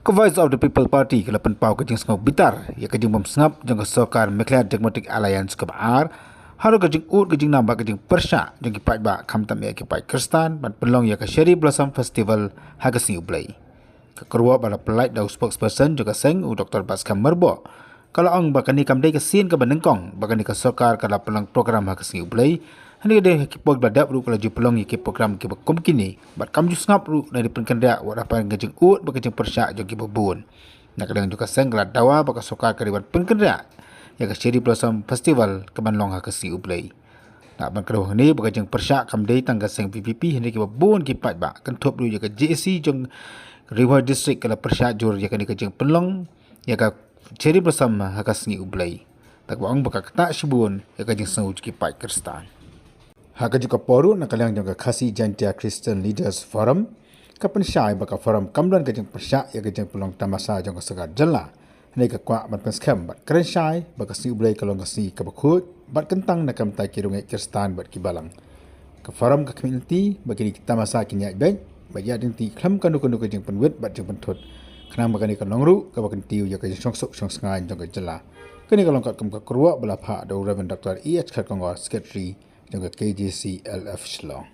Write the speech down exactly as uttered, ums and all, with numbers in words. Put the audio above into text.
Ka Voice of the People Party ka la pynpaw ka jingsngew bitar ïa ka jingbymsngap jong ka sorkar Meghalaya Democratic Alliance kaba ar halor ka jingud, ka jingnam bad ka jingpyrshah jong ki paidbah, khamtam ïa ki paid Khristan, ban pynlong ïa ka Cherry Blossom Festival ha ka Sngi U Blei. Ka kyrwoh ba la pyllait da u spokesperson jong ka seng, u Doctor Batskhem Myrboh, ka la ong ba kane kam dei ka sien kaba nyngkong ba kane ka sorkar ka la pynlong program ha ka Sngi U Blei. Hangne ka dei ha ki por ba la dep ruh ka la ju pynlong ïa ki program kiba kum kine bad kam ju sngap ruh na ki pynkynriah wat hapdeng ka jingud bad ka jingpyrshah jong kiba bun. Na ka liang jong ka seng ka la dawa ba ka sorkar ka dei ban pynkynriah ïa ka Cherry Blossom Festival kaban long ha ka Sngi U Blei. Naduh ban kdew hangne ba ka jingpyrshah kam dei tang ka seng VPP, hynrei kiba bun ki paidbah, kynthup ruh ïa ka JAC jong Ri Bhoi District ka la pyrshah jur ïa kane ka jingpynlong ïa ka Cherry Blossom ha ka Sngi U Blei. Te kaba ong ba ka ktah shibun ïa ka jingsngew jong ki paid Khristan. Ha kajuh ka por ruh, na ka liang jong ka Khasi Jaintia Christian Leaders Forum ka pynshai ba ka forum kam don ka jingpyrshah ïa ka jingpynlong tamasa jong ka sorkar jylla. Hynrei ka kwah ban pynskhem bad kren shai ba ka Sngi U Blei ka long ka sngi kaba khuid bad kyntang na ka bynta ki riewngeit Khristan bad ki balang. Ka forum ka khmih lynti ba kine ki tamasa kin ïaid beit bad ïaid lynti khlem kano kano ka jingpynwit bad jingpynthut, khnang ba kane kan long ruh kaba kyntiew ïa ka jingshongsuk shongsngain jong ka jylla. Kane ka long katkum ka kyrwoh ba la phah da u Reverend Doctor E H Kharkongor, Secretary jong ka KJCLF Shillong.